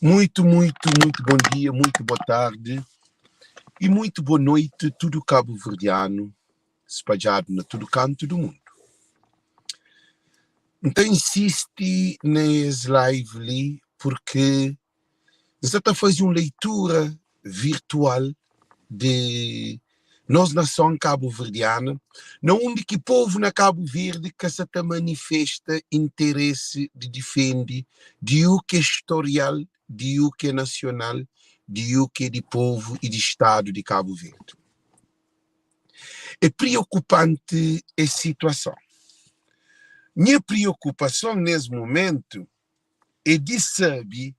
Muito, muito, muito bom dia, muito boa tarde e muito boa noite tudo cabo-verdiano spadjadu na tudo kantu do mundo. N ta insisti na es live li porque N sa ta faze un leitura virtual di nos nason kabuverdiana na undi ki povu na Kabu Verdi ka sa ta manifesta interesi di difende di u k'é storial, di u k'é nasional, di u k'é di povu y di Stadu di Kabu Verdi. É priokupanti es situason. Nha priokupason nes mumentu é di sabe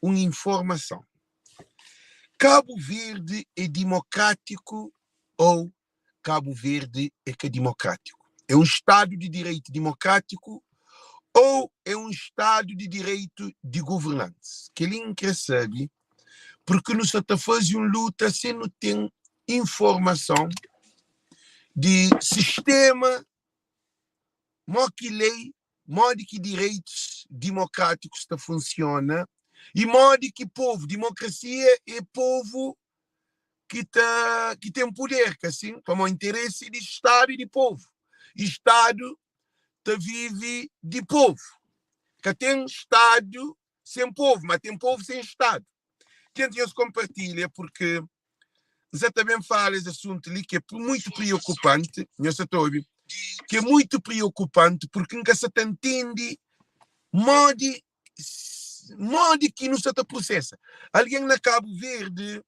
un informason, Kabu Verdi é dimokrátiku ou Kabu Verdi é ka dimokrátiku? É un Stadu di direitu dimokrátiku ou é un Stadu di direitu di governantis? Kel-li N kre sabe purki nu sa ta faze un luta sen nu ten informason di sistéma mo ki lei, modi ki direitus dimokrátikus ta funsiona y modi ki povu, dimokrasia é povu ki ta ki ten puder, ka sin? Pamodi interesi di Stadu é di povu y Stadu ta vive di povu. Ka ten Stadu sen povu, ma ten povu sen Stadu. Tenta nhos konpartilha purki N sa ta ben fala es asuntu li ki é muitu priokupanti, nhos sa ta obi, ki é muitu priokupanti purki N ka sa ta ntende modi modi ki nu sa ta prosesa. Algen na Kabu Verdi,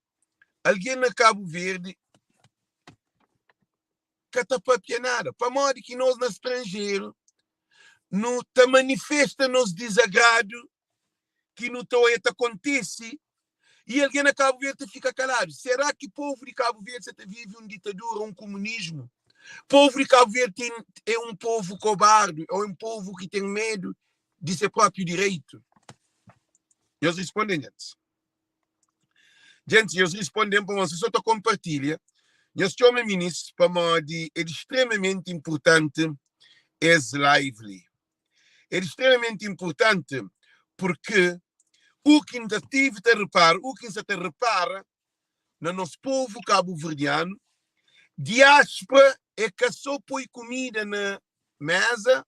algen na Kabu Verdi ka ta papia nada. Pamodi ki nos na stranjeru nu ta manifesta nos dizagradu ki nu ta oia ta kontise i algen na Kabu Verdi ta fika kaladu. Será ki povu di Kabu Verdi sa ta vive un ditadura, un komunismu? Povu di Kabu Verdi ten, é un povu kobardu ou é un povu ki ten medu di se própi direitu? Nhos responde, gentis. Gentis, nhos responde-m pamodi si so ta konpartilha. Nhos txoma minis pamodi é di stremamenti inpurtanti es live li. É di stremamenti inpurtanti purki u ki N ta tive ta repara, u ki N sa ta repara na nos povu kabuverdianu, diáspora é ka sô poi kumida na méza,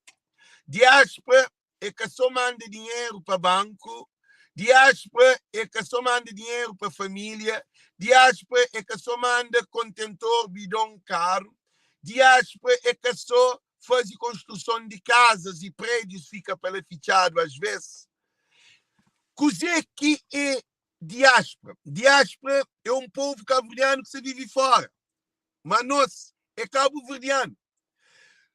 diáspora é ka sô manda dinheru pa banku, diáspora é ka sô manda dinheru pa família, diáspora é ka sô manda kontentor, bidon, karu, diáspora é ka sô faze konstruson di kazas y prédius fika pa la fitxadu às vês. Kuzê ki é diáspora? Diáspora é un povu kabuverdianu ki sa vive fóra, má nos é kabuverdianu.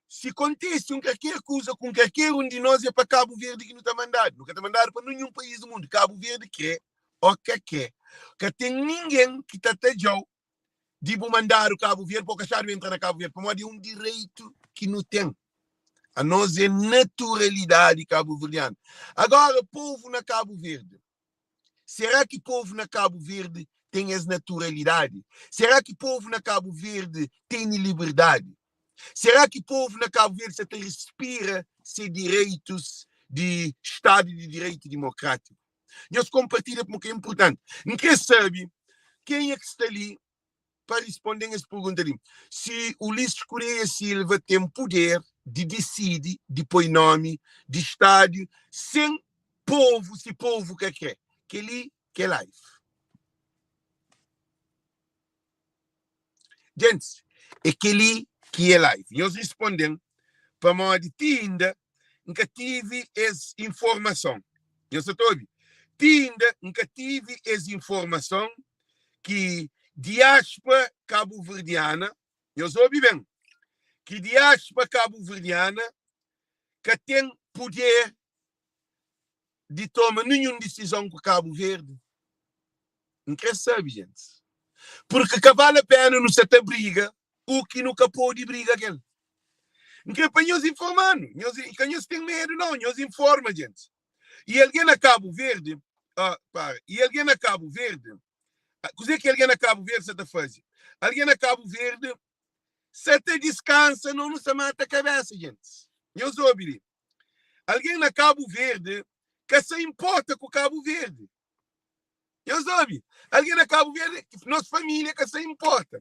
Si kontise un kalker kuza ku un kalker un di nos, é pa Kabu Verdi ki nu ta mandadu. Nu ka ta mandadu pa ninhun país di mundu. Kabu Verdi krê ô ka krê, ka ten ningen ki ta tadja-u di bu mandadu Kabu Verdi pa bu ka xadu entra na Kabu Verdi, pamodi é un direitu ki nu ten. Anos é naturalidadi kabuverdianu. Agora, povu na Kabu Verdi, será ki povu na Kabu Verdi ten es naturalidadi? Será ki povu na Kabu Verdi tene liberdadi? Será ki povu na Kabu Verdi sa ta respira se direitus di Stadu di Direitu Dimokrátiku? Nhos konpartilha pamodi ki é inpurtanti. N krê sabe kenha ki sta li pa responde-m es pergunta li, si Ulisses Correia Silva ten puder di disidi di poi nomi di stádiu sen povu, si povu ka krê. Kel-li ki é live. Gentis, é kel-li ki é live. Nhos responde-m pamodi ti inda N ka tive es informason. Nhos sa ta obi? Ti inda N ka tive es informason ki diáspora kabuverdiana, nhos obi ben, ki diáspora kabuverdiana ka ten puder di toma ninhun disizon ku Kabu Verdi. N kre sabe, gentis. Purki ka bale pena nu sa ta briga u ki nu ka pode briga kel. N kre pa nhos informa-nu. Nhos, ka nhos ten medu nau, nhos informa, gentis. I algen na Kabu Verdi, ah, para, i algen na Kabu Verdi, kuzê ki algen na Kabu Verdi sa ta faze? Algen na Kabu Verdi sa ta diskansa, nau nu sa mata kabesa, gentis. Nhos obi li. Algen na Kabu Verdi ka sa inporta ku Kabu Verdi. Nhos obi, algen na Cabo Verde, nos família ka sa importa.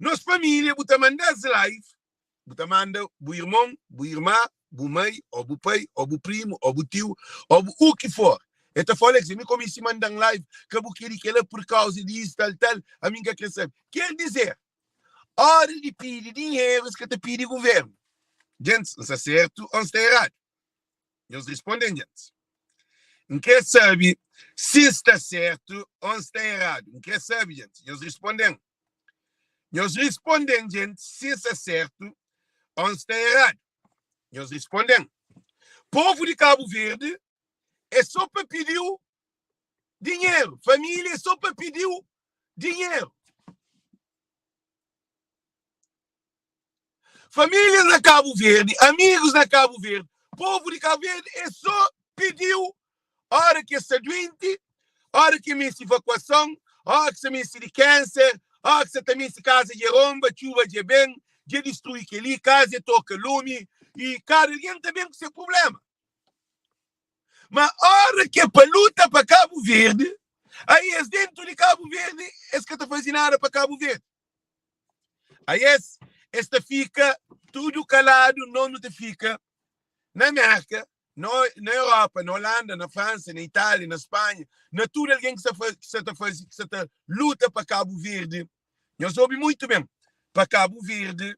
Nos família bu ta manda-s live, bu ta manda bu irmon, bu irma, bu mai, ô bu pai, ô bu primu, ô bu tiu, ô bu u ki for. El ta fala, Alex, mi ko meste manda-m live, ka bu kre di kela pur kauza di isu, tal, tal, ami N ka kre sabe. Ker dizer, ora di pidi dinheru, es ka ta pidi guvernu. Gentis, N sta sertu ô N sta eradu? Nhos responde-m, gentis. N kre sabe si N sta sertu ô N sta eradu. N kre sabe, gentis. Nhos responde-m. Nhos responde-m, gentis, si N sta sertu ô N sta eradu. Nhos responde-m. Povu di Kabu Verdi é sô pa pidi-u dinheru. Família é sô pa pidi-u dinheru. Famílias na Kabu Verdi, amigus na Kabu Verdi, povu di Kabu Verdi é sô pidi-u óra ki es sta duenti, óra ki meste evakuason, óra ki sta meste di kanser, óra ki sta ta meste kaza dja ronba, txuba dja ben, dja distrui kel-li, kaza dja toka lumi i kada algen ta ben ku se prubléma. Ma óra ki é pa luta pa Kabu Verdi, aí es déntu di Kabu Verdi es ka ta faze nada pa Kabu Verdi. Aí es, es ta fika tudu kaladu, nos nu ta fika na Merka, na, na Europa, na Holanda, na Fransa, na Itália, na Spanha, na tudu algen ki sta, ki sta ta faze, ki sta ta luta pa Kabu Verdi. Nhos obi muitu ben, pa Kabu Verdi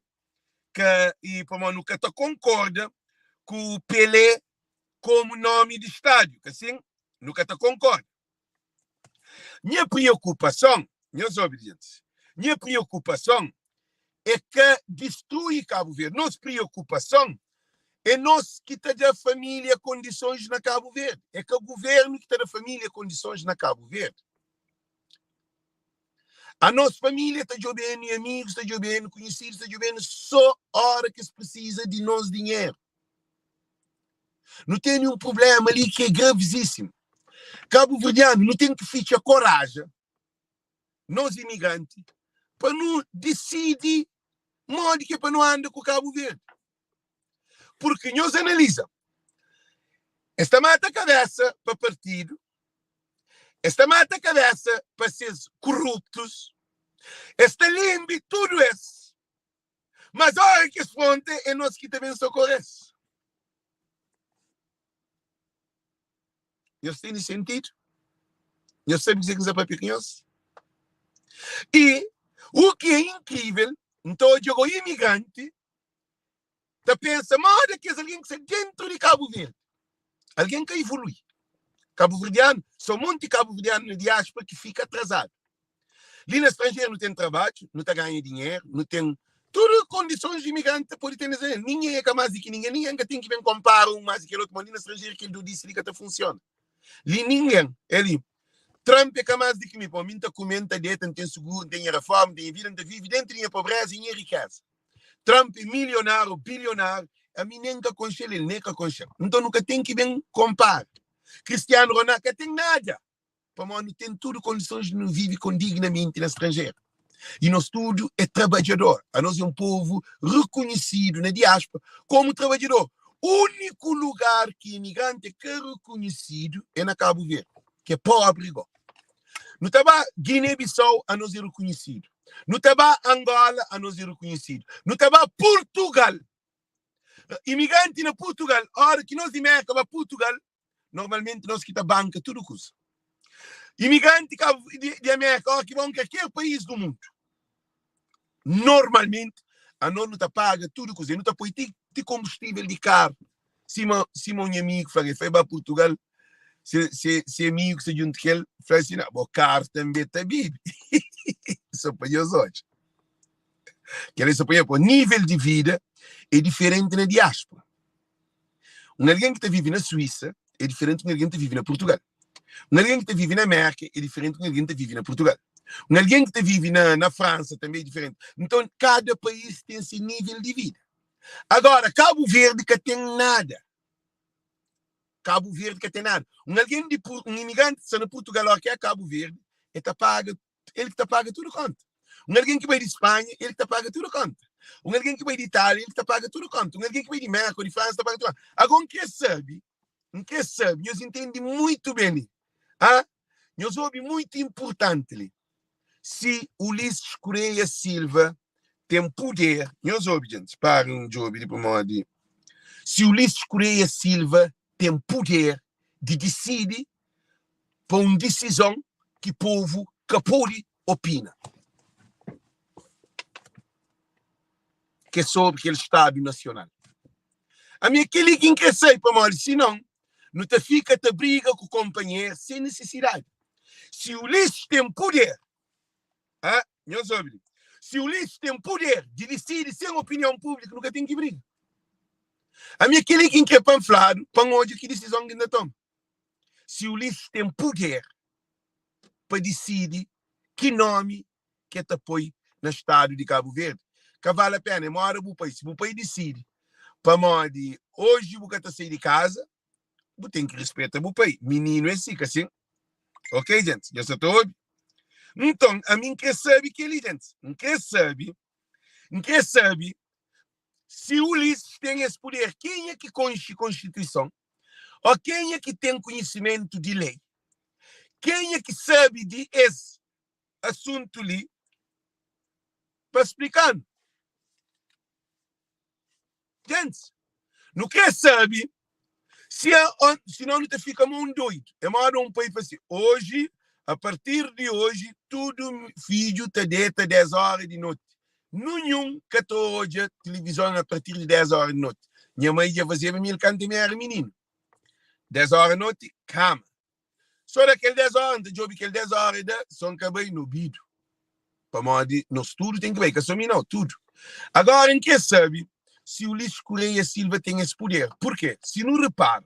ka i pamodi nu ka ta konkorda ku Pelé komu nomi di stádiu, ka sin? Nu ka ta konkorda. Nha priokupason, nhos obi gentis, nha priokupason é ka distrui Kabu Verdi. Nos priokupason é nos ki ta da família kondisons na Kabu Verdi. É ka guvernu ki ta da família kondisons na Kabu Verdi. A nos família ta djobe-nu i amigus ta djobe-nu, konhisidus ta djobe-nu sô óra ki es prisiza di nos dinheru. Nu tene un prubléma li ki é gravizísimu. Kabuverdianu, nu ten ki fitxa koraja, nos imigranti, pa nu disidi modi ki é pa nu anda ku Kabu Verdi. Purki nhos analiza, es ta mata kabésa pa partidu, es ta mata kabésa pa ses kuruptus, es ta lenbe tudu es, mas óra ki es fronta é nos ki ta ben sokore-s. Nhos tene sentidu? Nhos sabe kuzê ki N sta papia ku nhos? I u ki é inkrível, N ta odja go imigranti ta pensa moda kes algen ki sta dentru di Kabu Verdi. Algen ka ivolui. Kabuverdianu, so monti kabuverdianu na diáspora ki fika atrasadu. Li na stranjeru nu ten trabadju, nu ta ganha dinheru, nu ten tudu kondisons di imigranti ta pode ten na stranjeru. Ningen é ka más di ki ningen, ningen ka ten ki ben konpara un más di kel otu, ma li na stranjeru kel dodisi li ka ta funsiona. Li ningen é li. Trump é ka más di ki mi, pamodi mi N ta kume, N ta deta, N ten suguru, N ten nha reforma, N ten nha vida, N ta vive dentu di nha pobreza i nha rikeza. Trump é milionáriu ou bilionáriu, ami nen N ka konxe-l, el nen ka konxe-m. Nton nu ka ten ki ben konpara. Cristiano Ronaldo ka ten nada, pamodi nu ten tudu kondisons di nu vive kon dignamenti na stranjeru. I nos tudu é trabadjador. Anos é un povu rekonhisidu na diáspora komu trabadjador. Úniku lugar ki imigranti é ka rekonhisidu é na Kabu Verdi, ki é pobri go. Nu ta ba Guiné-Bissau, anos é rekonhisidu. Nu ta ba Angola, anos é rekonhisidu. Nu ta ba Purtugal. Imigranti na Purtugal, óra ki nos di Mérka ba Purtugal, normalmenti nos ki ta banka tudu kuza. Imigranti di, di Amérika, óra ki ba un kalker país du mundu, normalmenti anos nu ta paga tudu kuza. Nu ta poi ti, ti konbustível di karu. Sima, sima un nha amigu fla, el foi ba Purtugal, se, se, se amigu ki sta djuntu ku el fla si, na, bo karu tanbe ta bibi. So pa nhos odja. Kel-li so pa nhos, pô, nível di vida é diferenti na diáspora. Un algen ki ta vive na Suísa é diferenti di un algen ki ta vive na Purtugal. Un algen ki ta vive na Mérka é diferenti di un algen ki ta vive na Purtugal. Un algen ki ta vive na, na Fransa tanbê é diferenti. Nton, kada país ten se nível di vida. Agora, Kabu Verdi ka ten nada. Kabu Verdi ka ten nada. Un algen di, un imigranti ki sta na Purtugal ó ki é Kabu Verdi, el ta paga el ki ta paga tudu konta. Un algen ki bai di Spanha, el ki ta paga tudu konta. Un algen ki bai di Itália, el ki ta paga tudu konta. Un algen ki bai di Mérka ô di Fransa ta paga tudu konta. Agora, N krê sabe, N krê sabe, nhos intende muitu ben li, ah? Nhos obi muitu inpurtanti li, si Ulisses Correia Silva ten puder, nhos obi djentis, para un djobi li pamodi, si Ulisses Correia Silva ten puder di disidi pa un disizon ki povu ka podi opina, ki é sobri kel Stadu Nasional. Ami é kel-li ki N krê sai, pamodi sinon nu ta fika ta briga ku konpanher sen nisisidadi. Si Ulisses ten puder, ah, nhos obi li, si Ulisses ten puder di disidi sen opinion públiku, nu ka ten ki briga. Ami é kel-li ki N krê pa N fladu, pa N odja ki disizon ki N ta toma. Si Ulisses ten puder pa disidi ki nomi ki el ta poi na stadu di Kabu Verdi, ka vale a pena. É moda bu pai. Si bu pai disidi pamodi oji bu ka ta sai di kaza, bu ten ki rispeta bu pai. Mininu é si, ka sin? Ok, gentis? Nhos sa ta obi? Nton, ami N kre sabe kel-li, gentis. N kre sabe, N kre sabe si Ulisses ten es puder. Kenha ki konxe Konstituison? Ô kenha ki ten konhisimentu di lei? Kenha ki sabe di es asuntu li pa splika-nu. Gentis, nu krê sabe si é sinon nu ta fika ma un doidu. É moda un pai fla si, oji, a partir di oji, tudu fidju ta deta 10 óra di noti. Ninhun ka ta odja tilivizon a partir di 10 óra di noti. Nha mai dja fazeba mi el kantu mi éra mininu. 10 óra noti, kama. So da kel 10 óra, N ta djobe kel 10 óra e da, so N ka bai no bidu. Pamodi nos tudu ten ki bai, ka so mi nau, tudu. Agora N kre sabe si Ulisses Correia Silva ten es puder. Purke, si nu repara,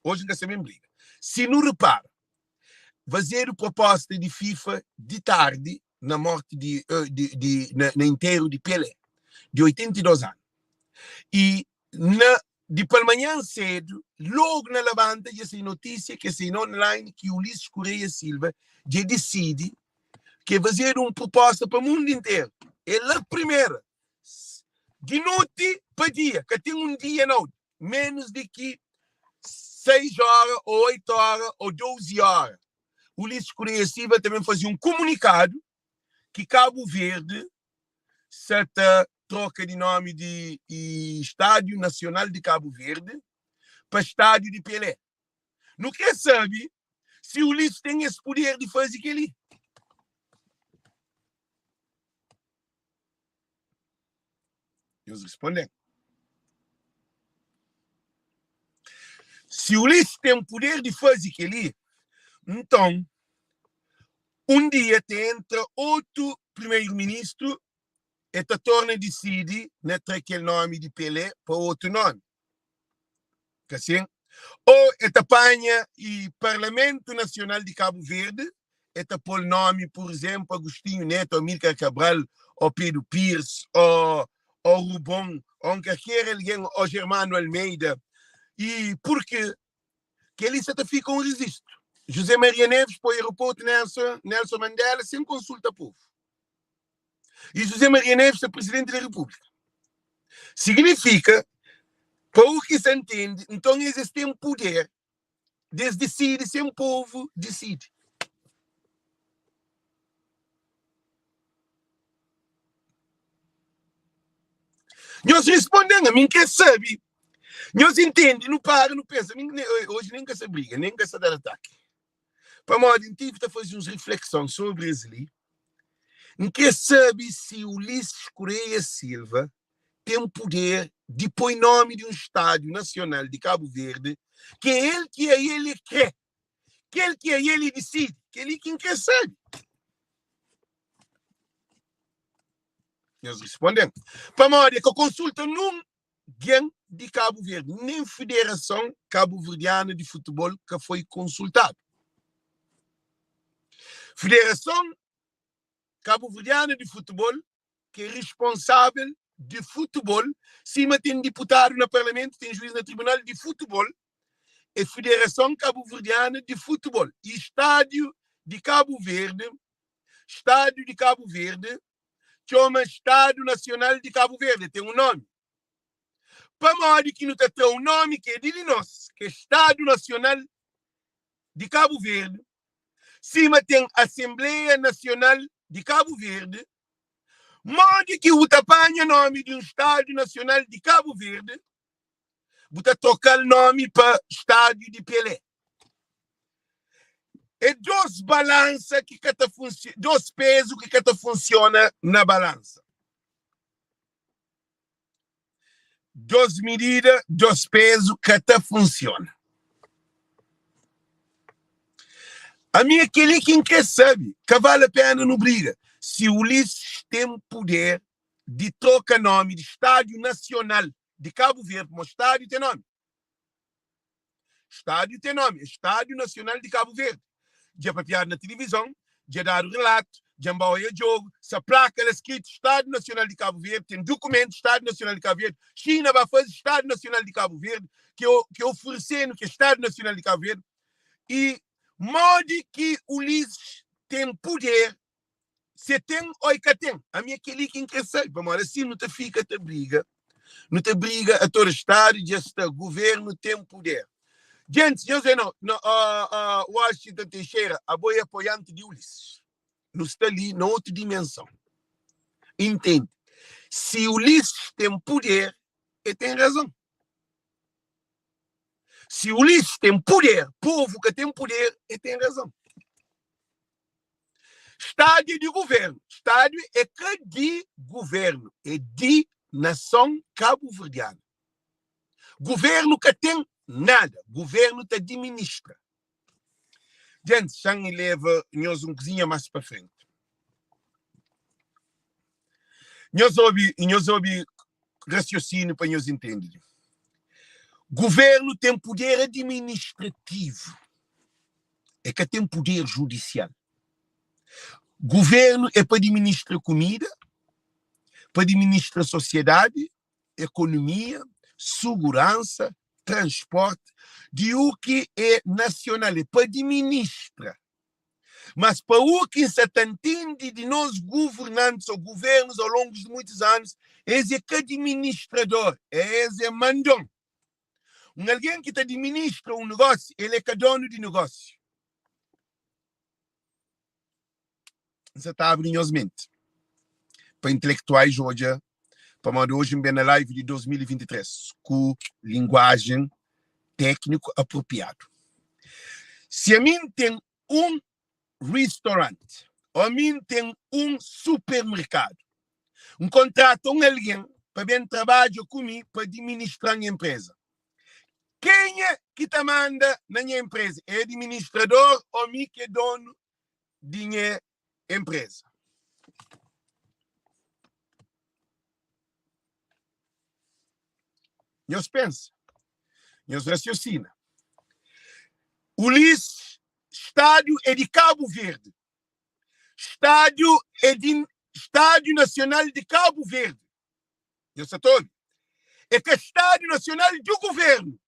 oji N ka sta ben briga, si nu repara, fazedu proposta di FIFA di tardi na morti di, di, di na, na interu di Pelé, di 82 anu. I na Di palmanhan sedu, logu na labanta dja sai notisia ke sai na online ki Ulisses Correia Silva dja disidi ke fazedu un proposta pa mundu interu. É la primera, di noti pa dia, ka ten un dia nau, menus di ki 6 ora o 8 ora o 12 ora. Ulisses Correia Silva ta ben faze un kumunikadu ki Kabu Verdi sa ta troka di nomi di Estádio Nacional de Cabo Verde pa Estádio de Pelé. Nu kre sabe si Ulisses ten es puder di faze kel-li. Nhos responde-m. Si Ulisses ten puder di faze kel-li, nton Un dia ta entra otu primeru-ministru, e ta torna disidi na tra kel nomi di Pelé pa otu nomi. Ka sin? O e ta panha i Parlamentu Nasional di Kabu Verdi, e ta po-l nomi, pur izenplu, Agostinho Neto, Amílcar Cabral, o Pedro Pires, o o Rubon, o un kalker algen, o Germano Almeida. I purki Kel-li sa ta fika un rezistu. José Maria Neves poi aeroportu Nelson, Nelson Mandela sen konsulta povu. I José Maria Neves é Presidenti da Repúblika. Signifika, pa u ki sa ntende, nton es es ten puder di es disidi sen povu disidi. Nhos responde-m, ami N kre sabe. Nhos intende, nu para, nu pensa. Mi, oji nen N ka sa briga, nen N ka sa da ataki. Pamodi N tive ta faze uns reflekson sobri es li. N kre sabe si Ulisses Correia Silva ten puder di poi nomi di un stádiu nasional di Kabu Verdi, ki é el ki a el e kre. Kel ki a el e disidi. Kel-li ki N kre sabe. Nhos responde-m, pamodi e ka konsulta nungen di Kabu Verdi, nen Federason Kabuverdiana di Futebol ka foi konsultadu. Federason Kabuverdiana di Futebol ki é responsável di futebol, sima ten diputadu na parlamentu, ten juiz na tribunal di futebol, é Federason Kabuverdiana di Futebol. E stádiu di Kabu Verdi Stádiu di Kabu Verdi txoma Stádiu Nasional di Kabu Verdi, ten un nómi. Pamodi ki nu ta tra un nómi ki é di di nos, ki é Stádiu Nasional di Kabu Verdi, Sima ten Asenbleia Nasional di Kabu Verdi, modi ki bu ta panha nomi di un Stadu Nasional di Kabu Verdi, bu ta troka-l nomi pa Stádiu di Pelé? É dos balansa ki ka ta funsi, dos pezu ki ka ta funsiona na balansa. Dos midida, dos pezu ka ta funsiona. Ami é kel-li ki N krê sabe. Ka vale a pena nu briga. Si Ulisses ten puder di troka nomi di Stádiu Nasional di Kabu Verdi, pamodi stádiu ten nomi. Stádiu ten nomi, é Stádiu Nasional di Kabu Verdi. Dja papiadu na tilivizon, dja dadu relatu, dja N ba oia djogu, sa plaka la skritu Stádiu Nasional di Kabu Verdi, ten dukumentu Stádiu Nasional di Kabu Verdi, Xina ba faze Stádiu Nasional di Kabu Verdi, ki ki oferese-nu ki é Stádiu Nasional di Kabu Verdi. I modi ki Ulisses ten puder, si e ten o e ka ten? Ami é kel-li ki N kre sabe, pamodi asin nu ta fika ta briga. Nu ta briga a toda stadu dja sta governu ten puder. Gentis, nhos é no, no, uh, uh, Washington Teixeira, abo é apoiante di Ulisses. Nu sta li na otu dimensão. Intende? Si Ulisses ten puder, e ten razon. Si Ulisses ten puder, povu ka ten puder, e ten razon. Stádiu é di governu. Stádiu é ka di governu, é di nason kabuverdianu. Governu ka ten nada, governu ta diministra. Djentis, xa N leva nhos un kuzinha más pa frenti. Nhos obi, nhos obi rasiosíniu pa nhos intende li. Governu ten puder adiministrativu. É ka ten puder judisial. Guvernu é pa diministra kumida, pa diministra sosiedadi, ekonomia, suguransa, transporti, di u ki é nasional, é pa diministra. Mas pa u ki N sa ta ntende di nos guvernantis ô guvernus au longus di muitus anus, es é ka diministrador, es é mandon. Un algen ki ta diministra un negósiu, el é ka dónu di negósiu. N sa ta abri nhos menti pa intelektuais odja pamodi oji N ben na live di 2023 ku linguajen tékniku apropiadu. Si ami N ten un restaurant ô ami N ten un supermerkadu, N kontrata un algen pa ben trabadja ku mi pa diministra-m nha enpreza. Kenha ki ta manda na nha enpreza? É adiministrador ô mi ki é donu di nha enpreza? Nhos pensa, nhos rasiosina. Ulisses, stádiu é di Kabu Verdi. Stádiu é di Stádiu Nasional di Kabu Verdi. Nhos sa ta obi? É ka Stádiu Nasional di Guvernu.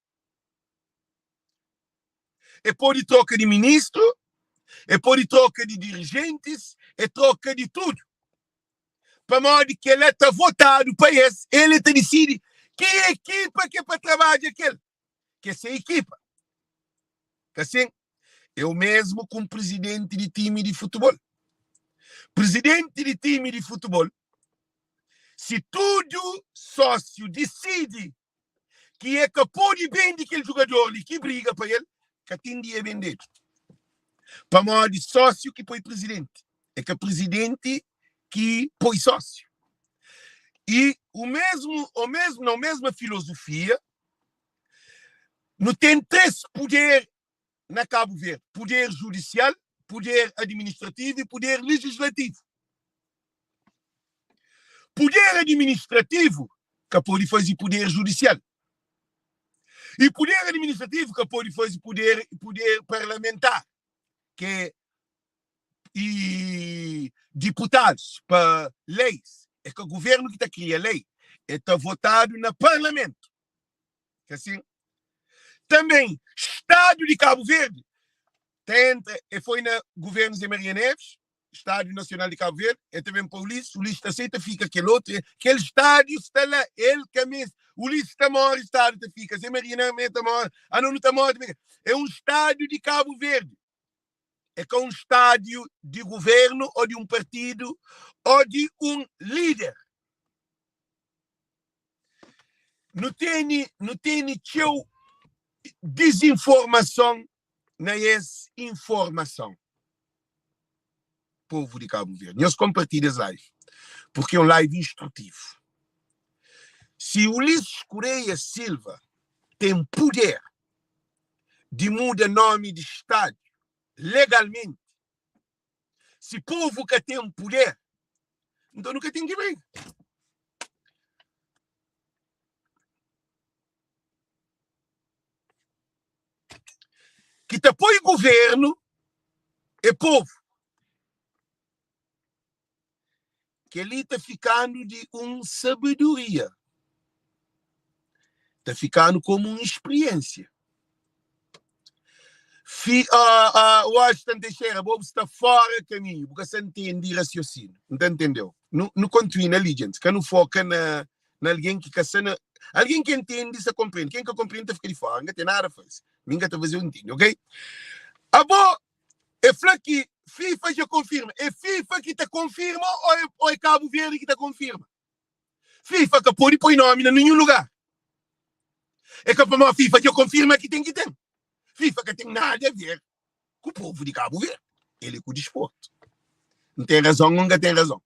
É pode troka di ministru, é pode troka di dirijentis, é troka di tudu. Pamodi kel-la ta votadu pa es, el é ta disidi ki ekipa ki é pa trabadja kel, ki é se ekipa. Ka sin? É o mesmu ku un prizidenti di timi di futibol. Prizidenti di timi di futibol, si tudu sósiu disidi ki e ka pode bende kel jugador li ki briga pa el, ka ten di e bendedu. Pamodi sósiu ki poi prizidenti, é ka prizidenti ki poi sósiu. I o mesmu, o mesmu, na mesma filozofia, nu ten 3 puder na Kabu Verdi, puder judisial, puder adiministrativu i puder lejislativu. Puder adiministrativu ka pode faze puder judisial. I puder adiministrativu ka pode faze puder, puder parlamentar, ki é i diputadus pa leis. É ka guvernu ki ta kria lei, é ta votadu na parlamentu. Ka sin? Tanben, Stadu di Kabu Verdi ta entra, e foi na guvernu Zé Maria Neves, Stádiu Nasional di Kabu Verdi, el ta ben pa Ulisses, Ulisses ta aseita fika kel otu, kel stádiu sta la, el ka meste, Ulisses ta móre, stádiu ta fika, Zé Maria Neves ta móre, ano nu ta móre, é un stádiu di Kabu Verdi. É ka un stádiu di guvernu ô di un partidu ô di un líder. Nu tene, nu tene txeu dizinformason na es informason. Povu di Kabu Verdi, nhos konpartilha es live, purki é un live instrutivu. Si Ulisses Correia Silva ten puder di muda nomi di stádiu legalmenti, si povu ka ten puder, nton nu ka ten ki briga. Ki ta poi guvernu é povu. Kel-li ta fika-nu di un sabedoria, ta fika-nu komu un spriensia. Fi, uh, uh, Washington Teixeira, bo bu sta fora kaminhu, bu ka sa ntende rasiosinu. N ta ntendeu. Nu, nu kontinua li, gentis. Ka nu foka na, na algen ki ka sa na. Algen ki ntende sa konprende. Ken ka konprende ta fika di fora. N ka ten nada faze. Mi N ka ta faze-u ntende, ok? Abo, E fla ki FIFA dja konfirma. É FIFA ki ta konfirma ou é, ou é Cabo Verde ki ta konfirma? FIFA ka pode poi nomi na ninhun lugar. É ka pamodi FIFA dja konfirma ki ten ki ten. FIFA ka ten nada a ver ku povu di Cabo Verde. El é ku disportu. N ten razon ou N ka ten razon?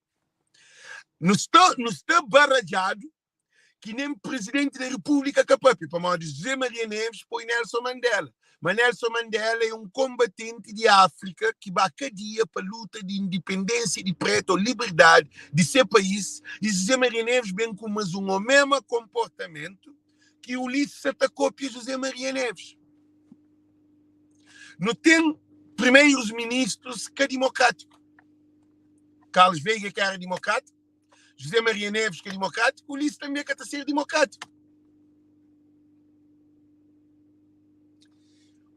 Nu sta, nu sta baradjadu ki nen Presidenti da Repúblika ka papia, pamodi José Maria Neves poi Nelson Mandela. Ma Nelson Mandela é un konbatenti di Áfrika ki ba kadia pa luta di indipendênsia di pretu ô liberdadi di se país i José Maria Neves ben ku mas un omema konportamentu ki Ulisses sa ta kopia José Maria Neves. Nu ten primeiros ministros ka dimokrátiku. Carlos Veiga ki era dimokrátiku. José Maria Neves que é democrático, Ulisses também que tá ser democrático.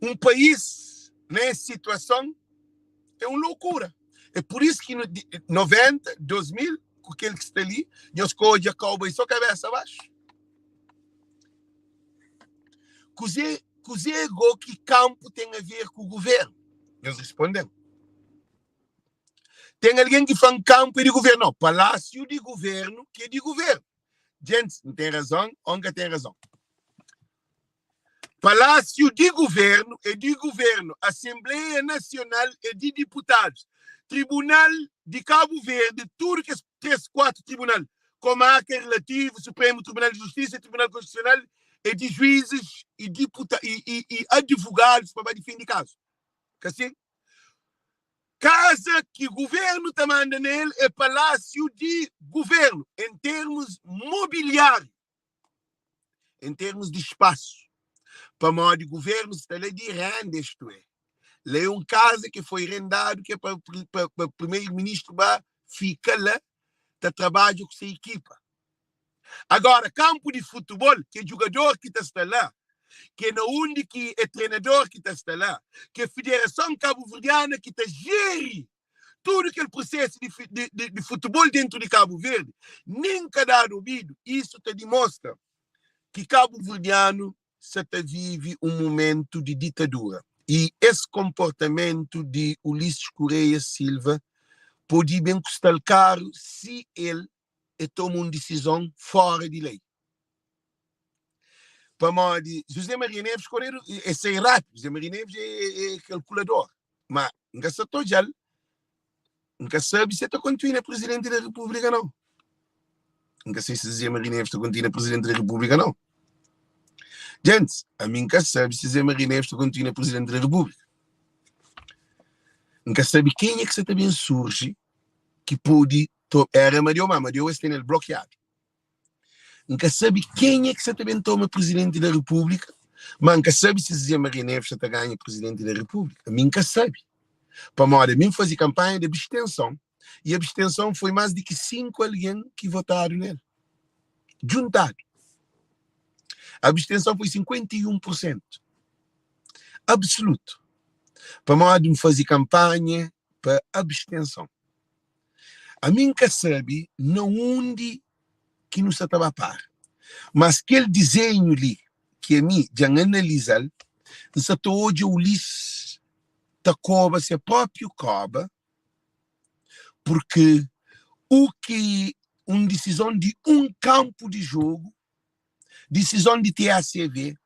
Um país nessa situação é uma loucura. É por isso que no 90, 2000, com aquele que está ali, nós coja cowboy só cabeça abaixo. Kuzê, kuzê go ki campo tem a ver com o governo? Nós respondemos. Ten algen ki fla-m kanpu é di guvernu. Nau, palásiu di guvernu ki é di guvernu. Djentis, N ten razon ô N ka ten razon? Palásiu di guvernu é di guvernu, Asenbleia Nasional é di diputadus, Tribunal di Kabu Verdi, tudu kes 3, 4 tribunal, Komarka Relativu, Supremu Tribunal di Justisa, Tribunal Konstitusional, é di juizis i diputa i, i, i adivogadus pa ba difende kazu. Ka sin? Kaza ki guvernu ta manda na el é palásiu di guvernu en termus mobiliáriu, en termus di spasu, pamodi guvernu sta la di renda, istu é, la é un kaza ki foi rendadu ki é pa pa primeru-ministru ba fika la ta trabadja ku se ikipa. Agora, kanpu di futebol, ki é djugador ki ta sta la, ki é na undi ki é trenador ki ta sta la, ki é Federason Kabuverdiana ki ta jeri tudu kel prosesu di, di, di, di futebol dentru di Kabu Verdi, nen ka dadu obidu. Isu ta dimostra ki kabuverdianu sa ta vive un mumentu di ditadura y es konportamentu di Ulisses Correia Silva pode ben kusta-l karu si el e toma un disizon fora di lei. Pamodi José Maria Neves koredu, e sai rápidu. José Maria Neves é, é kalkulador. Ma N ka sa ta odja-l, N ka sabe si el ta kontinua Presidenti da Repúblika nau. N ka sei si José Maria Neves ta kontinua Presidenti da Repúblika nau. Gentis, ami N ka sabe si José Maria Neves ta kontinua Presidenti da Repúblika. N ka sabe kenha ki sa ta ben surji ki pode To era Amadeu, ma Amadeu es tene-l blokiadu. N ka sabe kenha ki sa ta ben toma Prizidenti da Repúblika, ma N ka sabe si Zé Maria Neves sa ta ganha Prizidenti da Repúblika. Mi N ka sabe. Pamodi ami N faze kanpanha di abstenson y abstenson foi más di ki 5 algen ki votadu nel. Djuntadu. Abstenson foi 51 pur sentu. Absolutu. Pamodi N faze kanpanha pa abstenson. Ami N ka sabe na undi ki nu sa ta ba para, mas kel dizenhu li ki ami dja N analiza-l, N sa ta odja Ulisses. ta koba se própi kóba, purki u ki un disizon di un kanpu di jogu, disizon di TACV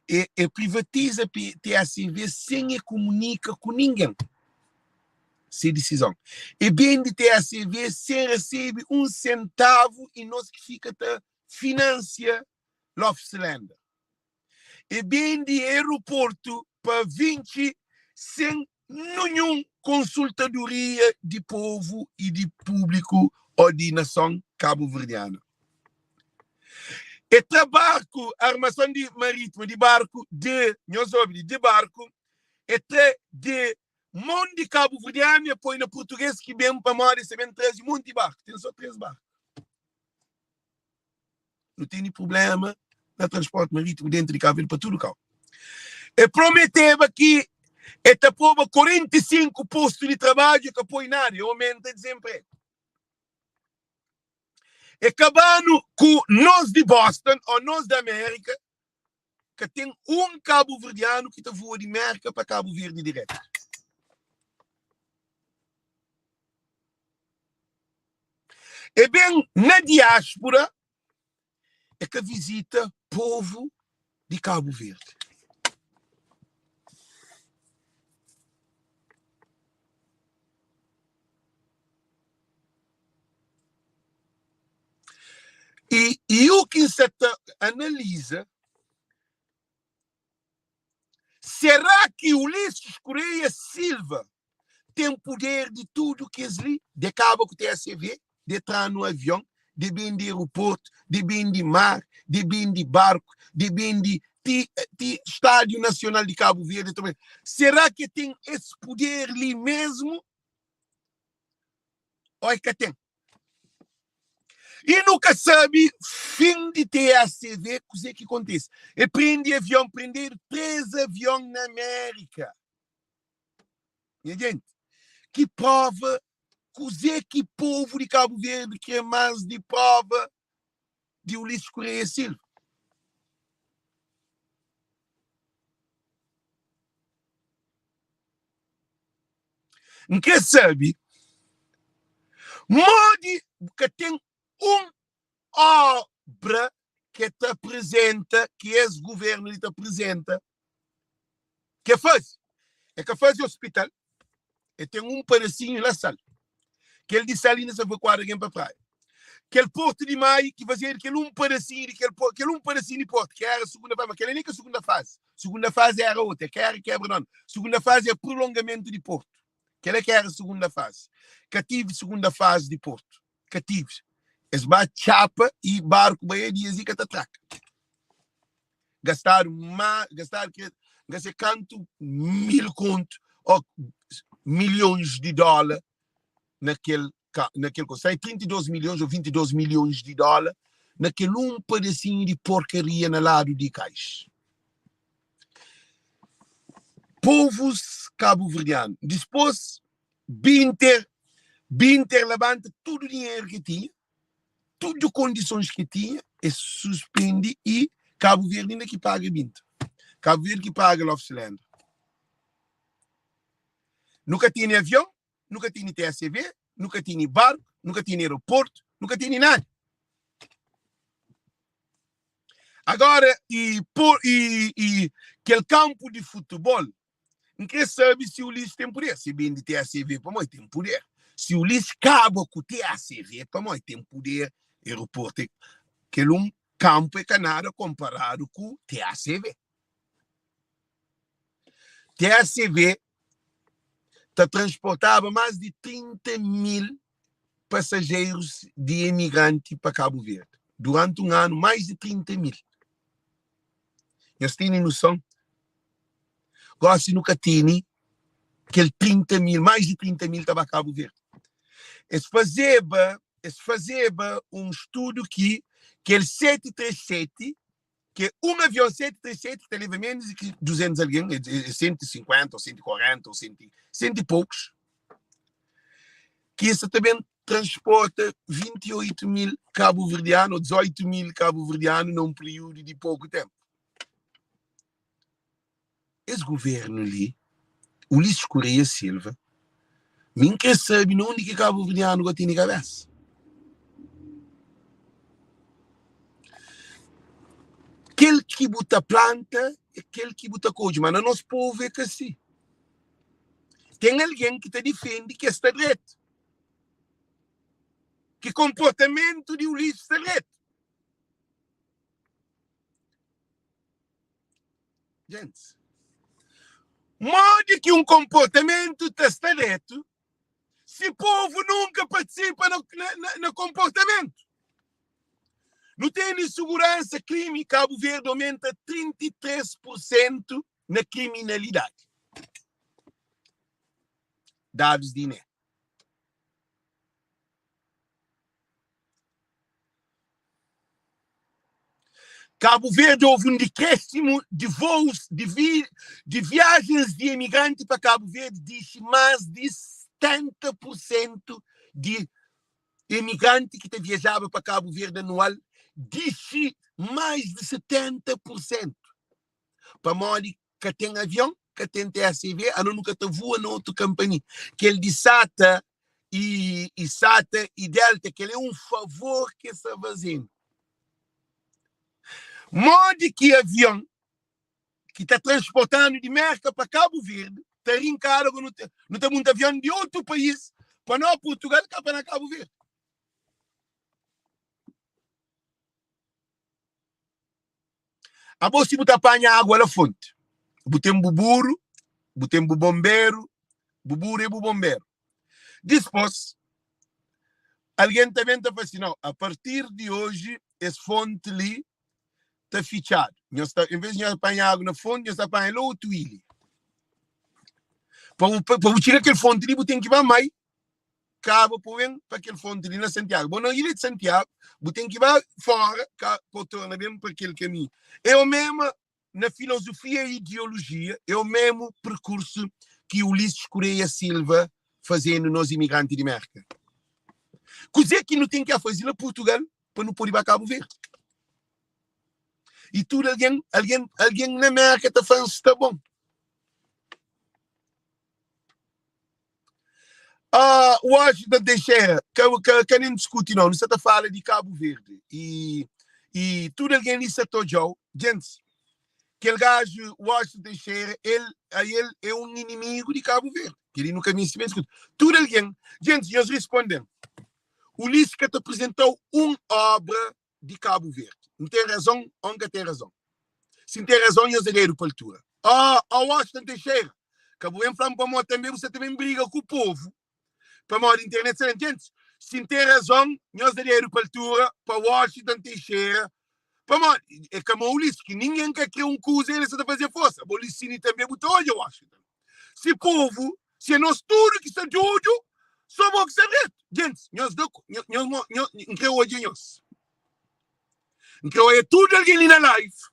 é é privatiza TACV sen e kumunika ku ningen se disizon. E bende TACV sen resebe un sentavu i nos ki fika ta finansia Lofslender. E bende aeroportu pa Vinci sen ninhun konsultadoria di povu i di públiku o di nason kabuverdianu. E tra barku, armason di marítima di barku di, nhos obi li, di barku, e tra di mon di kabuverdianu e poi na purtuges ki ben pamodi es ta ben traze monti barku, ten so 3 barku. Nu tene prubléma na transporti marítimu déntu di Kabu Verdi pa tudu kau. E prometeba ki e ta poba 45 postu di trabadju, e ka poi nada, e omenta dizenpregu. E kaba-nu ku nos di Boston ô nos di Amérika, ka ten un kabuverdianu ki ta voa di Mérka pa Kabu Verdi diretu. E ben na diáspora e ka vizita povu di Kabu Verdi. I, i u ki N sa ta analiza, será ki Ulisses Correia Silva ten puder di tudu kes li, de kaba ku TSV, de tra-nu avion, de bende aeroportu, de bende mar, de bende barku, de bende ti, ti Stádiu Nasional di Kabu Verdi? Será ki ten es puder li mesmu ô e ka ten? I nu ka sabe fin di TACV kuzê ki kontise. E prende avion, prendedu 3 avion na Amérika. Nha genti, ki prova, kuzê ki povu di Kabu Verdi kre más di prova di Ulisses Correia Silva? N kre sabe modi bu ka ten un obra ke ta aprizenta, ki es guvernu li ta aprizenta, ke faze. E ka faze ospital, e ten un padasinhu la Sal. Kel di Sal inda sa foi kuadra gen pa praia. Kel Portu di Mai ki fazedu kel un padasinhu di kel kel un padasinhu di portu, ki era sugunda fazi, ma kel-la nen ka sugunda fazi. Sugunda fazi era otu, é ka era kebra nau. Sugunda fazi é prolongamentu di portu. Kel-la ki era sugunda fazi. Ka tive sugunda fazi di portu. Ka tive. Es ba txapa i barku bai é dias i ka ta traka. Gastadu ma, gastadu ke, ka se kantu mil kontu o milhons di dóla na kel na kel kosa. Sai 32 milhons ou 22 milhons di dóla na kel un padasinhu di porkaria na ladu di kais. Povus kabuverdianu, dispôs Binter, Binter labanta tudu dinheru ki tinha, tudu kondisons ki tinha, e suspendi i Kabu Verdi inda ki paga Binter. Kabu Verdi ki paga Love Cylinder. Nu ka tene avion, nu ka tene TSV, nu ka tene barku, nu ka tene aeroportu, nu ka tene nada. Agora, i, por, i, i kel kampu di futebol, N kre sabe si Ulisses ten puder. Si ben di TACV, pamodi ten puder. Si Ulisses kaba ku TACV, pamodi ten puder. Aeroportu é kel un kanpu é ka nada konparadu ku TACV. TACV ta transportaba más di 30 mil pasajerus di emigranti pa Kabu Verdi duranti un anu, más di 30 mil. Nhos tene noson? Gosi nu ka tene kel 30 mil, mais di 30 mil ta ba Kabu Verdi. Es fazeba, es fazeba un studu ki kel 737, ki é un avion 737 ki ta leba menos di ki 200 algen, é 150 ou 140 ou 100, 100 e poucos, ki es ta ben transporta 28 mil kabuverdianu ou 18 mil kabuverdianu na un períodu di poku ténpu. Es governu li. Ulisses Correia Silva, mi N kre sabe na undi ki kabuverdianu ka tene kabesa. Kel ki bu ta planta é kel ki bu ta kodje, ma na nos povu é ka si. Ten algen ki ta difende ki es sta dretu, ki konportamentu di Ulisses sta dretu. Gentis, modi ki un konportamentu ta sta dretu si povu nunka partisipa na, na, na konportamentu? Nu tene insuguransa, krimi, Kabu Verdi omenta 33 pur sentu na kriminalidadi. Dadus di INE. Kabu Verdi houve un dikresimu di vôus di vi di viajens di emigranti pa Kabu Verdi dixi más di 70 pur sentu di emigranti ki ta viajaba pa Kabu Verdi anual dixi más di 70 pur sentu pamodi ka ten avion, ka ten TACV, ano nu ka ta voa na otu kampani. Kel di SATA i, i SATA i Delta, kel é un favor ki es sta fazenu. Modi ki avion ki ta transportanu di Merka pa Kabu Verdi ta rinkadu ku nu ta, nu ta munta avion di otu país pa no Portugal ka pa na Kabu Verdi? Abo si bu ta panha agua la fonti, bu ten bu buru, bu ten bu bonberu, bu buru é bu bonberu. Dispos, algen ta ben ta fla si, nau, a partir di oji es fonti li ta fitxadu. Nhos ta, en vez di nhos panha agu na fonti, nhos ta panha la otu ilha. Pa bu, pa bu txiga kel fonti li, bu ten ki ba mai kaba pa ben pa kel fonti li na Santiagu. Bo na ilha di Santiagu, bu ten ki ba fora ka pa torna ben pa kel kaminhu. É o mema na filosofia e ideologia, é o memu perkursu ki Ulisses Correia Silva fazenu nos imigranti di Merka. Kuzê ki nu ten ki a faze na Portugal pa nu pode ba Kabu Verdi? I tudu algen, algen, algen na Merka ta fla-m sta bon. Ah, Washington Teixeira, ka, ka, ka nem diskuti não, nu sa ta fala di Cabo Verde e, e tudo alguém li sa ta odjau, gente, kel gajo Washington Teixeira, el, a el é um inimigo di Cabo Verde, kel li nu ka misti ben diskuti, tudo alguém, gente, nhos respondem, Ulisses ka ta apresentau um obra di Cabo Verde, N ten razon ou N ka ten razon? Si N ten razon, nhos da dedu pa altura. Oh, oh Washington Teixeira, ka bu ben fla-m pamodi tanbe bu sa ta ben briga ku povu pamodi internet sa ben. Gentis, si N ten razon, nhos da dedu pa altura pa Washington Teixeira pamodi é ka ma Ulisses ki ningen ka kre un kuza el sa ta faze forsa. Bo Licini tanbe bu ta odja Washington. Si povu, si é nos tudu ki sta djodu, so bo ki sta dretu. Gentis, nhos da, nhos, nhos, nhos, N kre odja nhos. N kre odja tudu algen li na live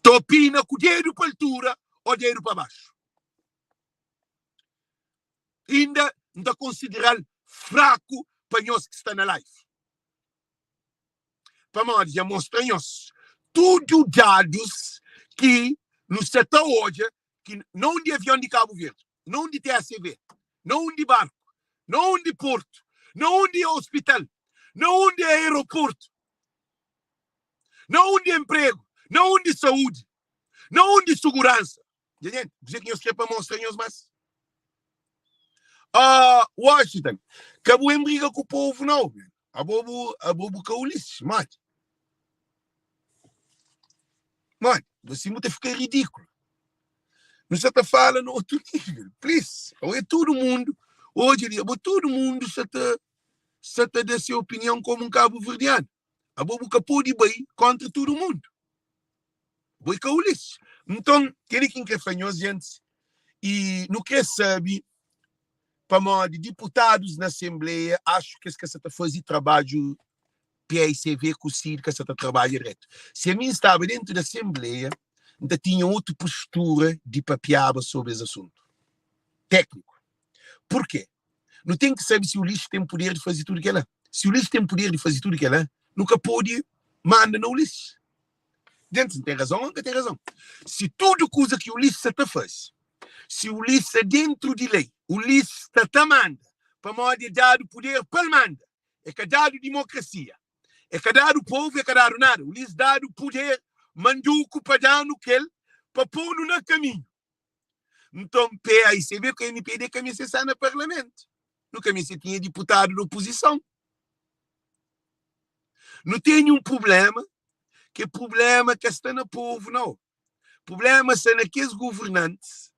ta opina ku dedu pa altura o dedu pa baxu. Inda N ta konsideral fraku pa nhos ki sta na live. Pamodi dja mostra nhos tudu dadus ki nu sta ta odja ki na undi avion di Kabu Verdi, na undi TACV, na undi barku, na undi portu, na undi ospital, na undi aeroportu, na undi empregu, na undi saúdi, na undi suguransa. Dja gente, kuzê ki nhos kre pa mostra nhos más? Ah, Washington, ka bu em briga ku povu nau. Abo bu, abo bu ka Ulisses, modi? Modi? Assim bu ta fika ridíkulu. Nu sa ta fala na otu nível, please. Ou é tudu mundu, odja li, abo tudu mundu sa ta sa ta da se opinião komu un kabu-verdianu. Abo bu ka pode bai kontra tudu mundu. Bo é ka Ulisses. Nton, kel-li ki N kre fla nhos, gentis, i nu kre sabe pamodi diputadus na asenbleia axu ki es ka sa ta faze trabadju PICV ku CID ka sa ta trabadja dretu. Si ami N staba dentu di asenbleia, N ta tinha otu postura di papiaba sobri es asuntu tekniku. Purke? Nu ten ki sabe si Ulisses ten puder di faze tudu kela. Si Ulisses ten puder di faze tudu kela, nu ka pode manda na Ulisses. Gentis, N ten razon o N ka ten razon? Si tudu kuza ki Ulisses sa ta faze. Si Ulis sta dentru di lei, Ulis sta ta manda, pamodi e dadu puder pa el manda. E ka dadu dimokrasia, e ka dadu povu, e ka dadu nada. Ulis dadu puder manduku pa da-nu kel pa pô-nu na kaminhu. Nton, PAICB ku MPD ka meste sta na parlamentu. Nu ka meste tinha diputadu di opozison. Nu tene un prubléma, ki prubléma ka sta na povu, nau. Prubléma sta na kes governantis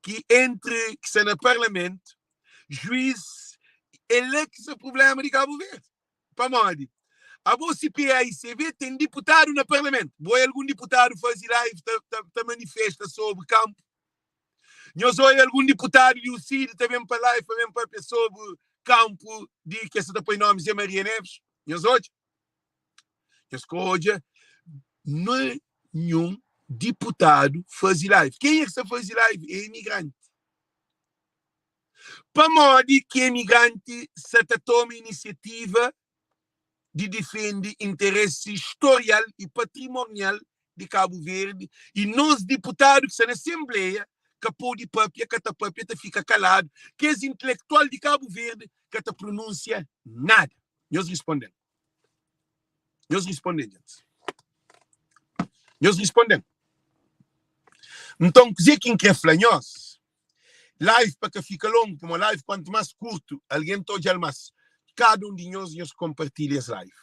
ki entri, ki sta na parlamentu, juiz, é la ki sta prubléma di Kabu Verdi. Pamodi? Abo si PAICV ten diputadu na parlamentu, bo oia algun diputadu fazi live ta, ta, ta manifesta sobri kampu? Nhos oia algun diputadu di UCID ta ben pa live pa ben papia sobri kampu di kes ta poi nomi Zé Maria Neves? Nhos odja? Nhos ka odja nenhun diputadu fazi live. Kenha ki sta fazi live é imigranti. Pamodi ki emigranti sa ta toma inisiativa di difende interesi storial i patrimonial di Kabu Verdi i nos diputadu ki sta na asenbleia ka pode papia, ka ta papia, ta fika kaladu, kes intelektual di Kabu Verdi ka ta prununsia nada? Nhos risponde-m. Nhos risponde-m, djentis. Nhos risponde-m. Nton, kuzê ki N kre fla nhos? Live pa ka fika longu, pamodi live kuantu más kurtu, algen ta odja-l más. Kada un di nhos, nhos konpartilha es live.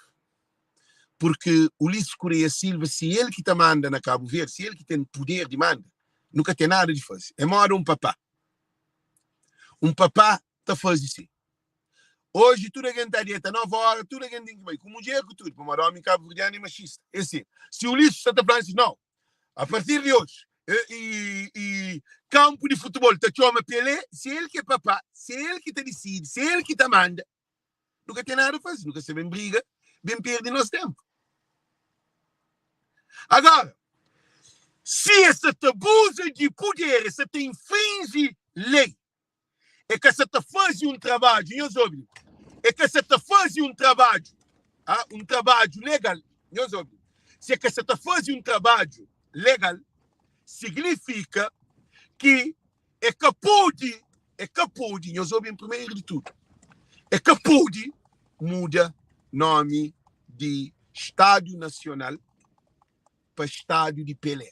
Purki Ulisses Correia Silva, si el ki ta manda na Kabu Verdi, si el ki ten puder di manda, nu ka ten nada di faze. É moda un papá. Un papá ta faze si. Oji tudu algen ta deta 9 óra, tudu algen ten ki bai, ku mudjer ku tudu, pamodi ómi kabuverdianu é maxista. É si. Si Ulisses sa ta fla si, nau, A partir di oji, e, e kampu di futebol ta txoma Pelé, se el ki é papá, se el ki ta disidi, se el ki ta manda, nu ka ten nada faze, nu ka sta ben briga, ben perde nos tempu. Agora, si es sa ta abuza di puder, es sa ta infringi lei, e ka sa ta faze un trabadju, nhos obi, e ka sa ta faze un trabadju, ah, un trabadju legal, nhos obi, si e ka sa ta faze un trabadju legal, signifika ki e ka pode, e ka pode, nhos obi, primeiro di tudu, e ka pode muda nomi di Stádiu Nasional pa Stádiu di Pelé.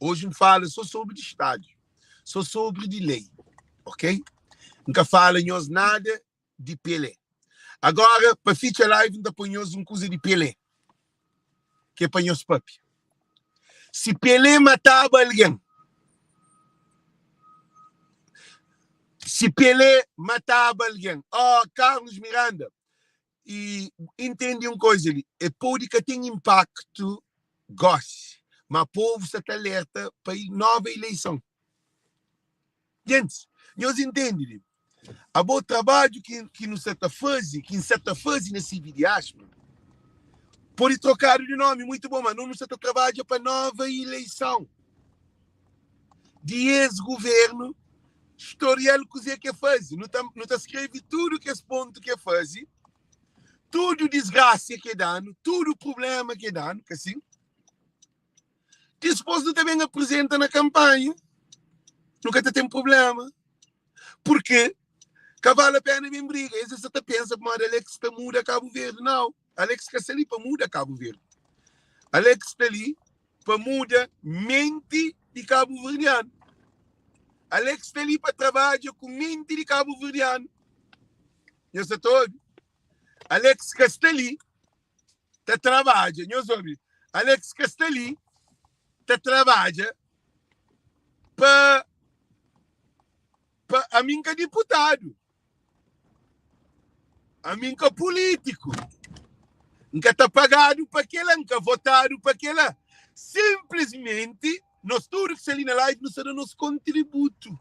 Oji N fala só sobri di stádiu, só sobri di lei, ok? N ka fala nhos nada di Pelé. Agora, pa fitxa live, N ta poi nhos un kuza di Pelé, ki é pa nhos papia. Si Pelé mataba algen, si Pelé mataba algen, oh, Carlos Miranda, I intende un koza li, e pode ka ten inpaktu gosi, ma povu sa ta alerta pa nova ileison. Gentis, nhos intende li? Abo trabadju ki, ki nu sa ta faze, ki N sa ta faze na CV Diáspora, pode trokadu di nomi, muitu bon, ma no nu sa ta trabadja pa nova ileison di es guvernu Storial kuzê ke faze. Nu ta nu ta skrebe tudu kes pontu ke faze, tudu disgrasia ke da-nu, tudu prubléma ke da-nu, ka sin? Dispôs nu ta ben aprizenta na kanpanha, nu ka ta ten prubléma, purke ka vale a pena ben briga. Es sa ta pensa pamodi Alex ta muda Kabu Verdi. Nau, Alex ka sta li pa muda Kabu Verdi. Alex sta li pa muda menti di kabuverdianu. Alex sta li pa trabadja ku menti di kabuverdianu. Nhos sa ta obi? Alex ka sta li ta trabadja, nhos obi? Alex ka sta li ta trabadja pa pa ami N ka diputadu. Ami N ka pulítiku. N ka ta pagadu pa kela, N ka votadu pa kela. Sinplismenti, nos tudu ki sta li na live, nu sta da nos kontributu.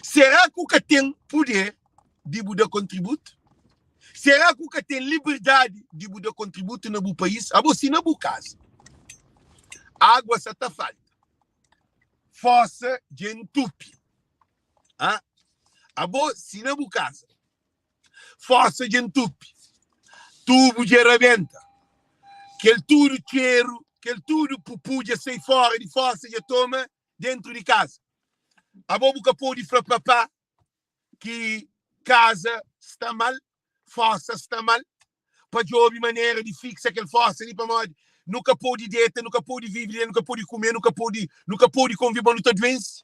Será ku ka ten puder di bu da kontributu? Será ku ka ten liberdadi di bu da kontributu na bu país? Abo si na bu kaza, água sa ta falta, fosa dja entupi. Ah, abo si na bu kaza forsa dja ntupi, tubu dja rabenta, kel tudu txeru, kel tudu pupu dja sai fora di forsa dja toma. dentru di kaza. Abo bu ka pode fla papá ki kaza sta mal, fosa sta mal, pa djobe manera di fiksa kel fosa li pamodi nu ka pode deta, nu ka pode vive li, nu ka pode kume, nu ka pode, nu ka pode konvive, nu ta duense.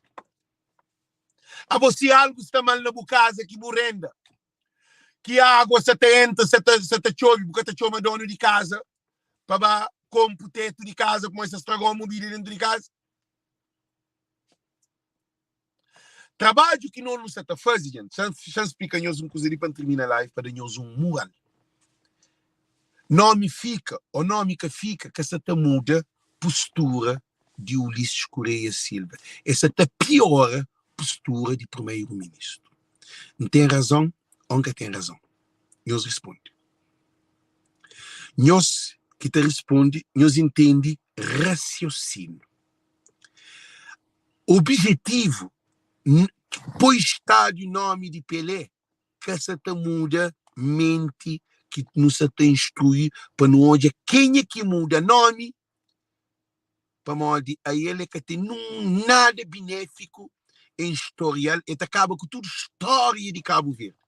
Abo si algu sta mal na bu kaza ki bu renda, ki água sa ta entra, sa ta, sa ta txobe, bu ka ta txoma donu di kaza pa ba konpu tetu di kaza pamodi sa stragou mobília dentu di kaza? Trabadju ki nos nu sa ta faze, djent, xa-m splika nhos un kuza li pa N tirmina live pa da nhos un mural. Nomi fika ô nomi ka fika ka sa ta muda postura di Ulisses Correia Silva. E sa ta piora postura di Primeru-Ministru. N ten razon ô N ka ten razon? Nhos risponde. Nhos ki ta risponde, nhos intende rasiosinu. Obijetivu, Poi stádiu nómi di Pelé ka sa ta muda menti ki nu sa ta instrui pa nu odja kenha ki muda nómi pamodi ael e ka ten nun nada binéfiku en storial, e ta kaba ku tudu stória di Kabu Verdi.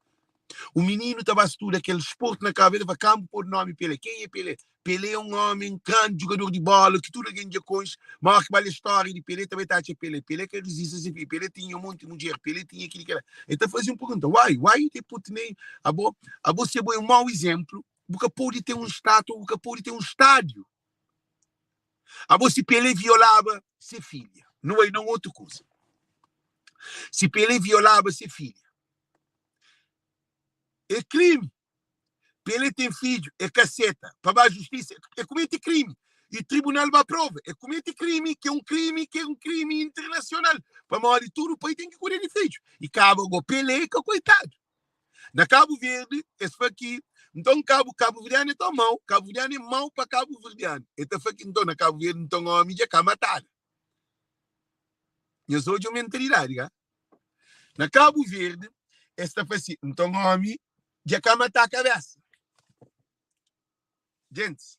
Un mininu ta ba studa kel sportu na Kabu Verdi, el fla, Kanbu podu nomi Pelé. Ken é Pelé? Pelé é un ómi grandi jugador di bóla ki tudu algen dja konxe. Má óras ki ba lé stória di Pelé, ta bai ta atxa Pelé. Pelé ka rezista se fidju. Pelé tinha un monti mudjer. Pelé tinha kili kila. El ta faze un pergunta, Why? Why they put name? Abo, abo si abo é un mau izénplu, bu ka pode ten un státua, bu ka pode ten un stádiu. Abo si Pelé violaba se filha? Nu bai na un otu kuza. Si Pelé violaba se filha, É krimi. Pelé ten fidju, é ka seta pa ba justisa, é kumeti krimi i tribunal ba prova, é kumeti krimi ki é un krimi ki é un krimi internasional, pamodi tudu pai ten ki kuida di fidju. I kaba go Pelé é ka koitadu. Na Kabu Verdi es fla ki nton kabu kabuverdianu é tão mau, kabuverdianu é mau pa kabuverdianu. E ta fla ki nton na Kabu Verdi nton omi dja ka matadu. Nhos odja mentalidadi ka? Na Kabu Verdi, es ta fla si, nton omi dja ka matá kabesa. Gentis,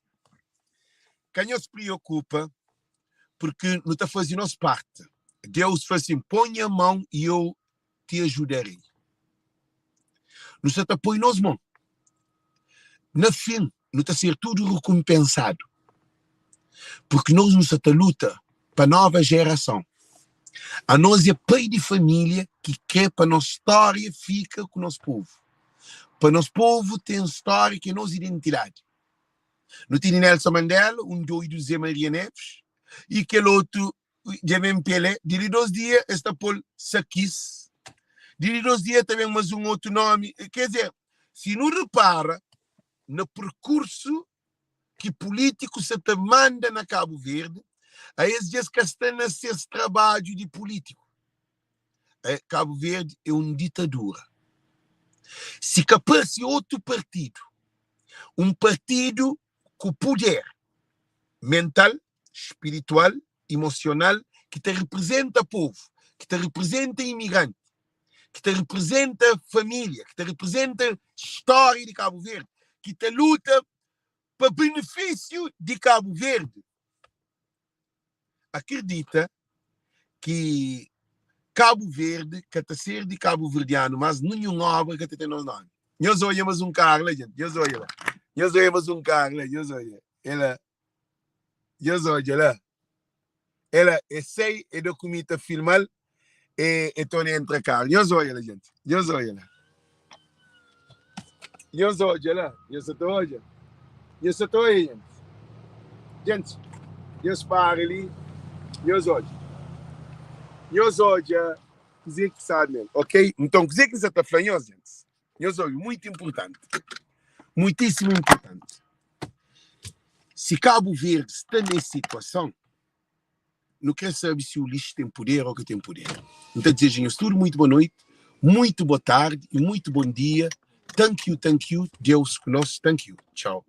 ka nhos priokupa, purki nu ta faze nos parti. Deus fla sin, Poi nha mon i eu te ajudarei. Nu sa ta poi nos mon. Na fin, nu ta ser tudu rekunpensadu, purki nos nu sa ta luta pa nova jerason. Anos é pai di família ki krê pa nos stória fika ku nos povu, pa nos povu ten stória ki é nos identidadi. Nu tene Nelson Mandela, un doidu Zé Maria Neves y kel otu dja ben Pelé. Di li dos dia es ta pô-l Sakis, di li dos dia ta ben más un otu nómi. Ker dizer, si nu repara na perkursu ki pulítikus sa ta manda na Kabu Verdi, aes dja es ka sta na ses trabadju di pulítiku. Kabu Verdi é un ditadura. Si ka parse otu partidu, un partidu ku puder mental, spiritual, imosional, ki ta riprizenta povu, ki ta riprizenta imigranti, ki ta riprizenta família, ki ta riprizenta stória di Kabu Verdi, ki ta luta pa benefísiu di Kabu Verdi, akredita ki Kabu Verdi ka ta ser di kabuverdianu mas ninhun obra ka ta ten nos nomi. Nhos odja mas un karu la, jenti. Nhos odja la. Nhos odja mas un karu la. Nhos odja. E la. Nhos odja la. Ela é sei, é da ku mi ta filma-l, e, e torna entra karu. Nhos odja la, jenti. Nhos odja la. Nhos odja la. Nhos sa ta odja. Nhos sa ta odja, jenti. Jenti, nhos para li. Nhos odja. Nhos odja kuzê ki sabe nel. Ok? Nton, kuzê ki N sa ta fla nhos, jenti? Nhos obi, muitu inpurtanti. Muitísimu inpurtanti. Si Kabu Verdi sta nes situason, nu kre sabe si Ulisses ten puder o ka ten puder. N ta dizeja nhos tudu muitu bo noiti, muitu bo tardi y muitu bon dia. Thank you, thank you. Deus ku nos. Thank you. Txau.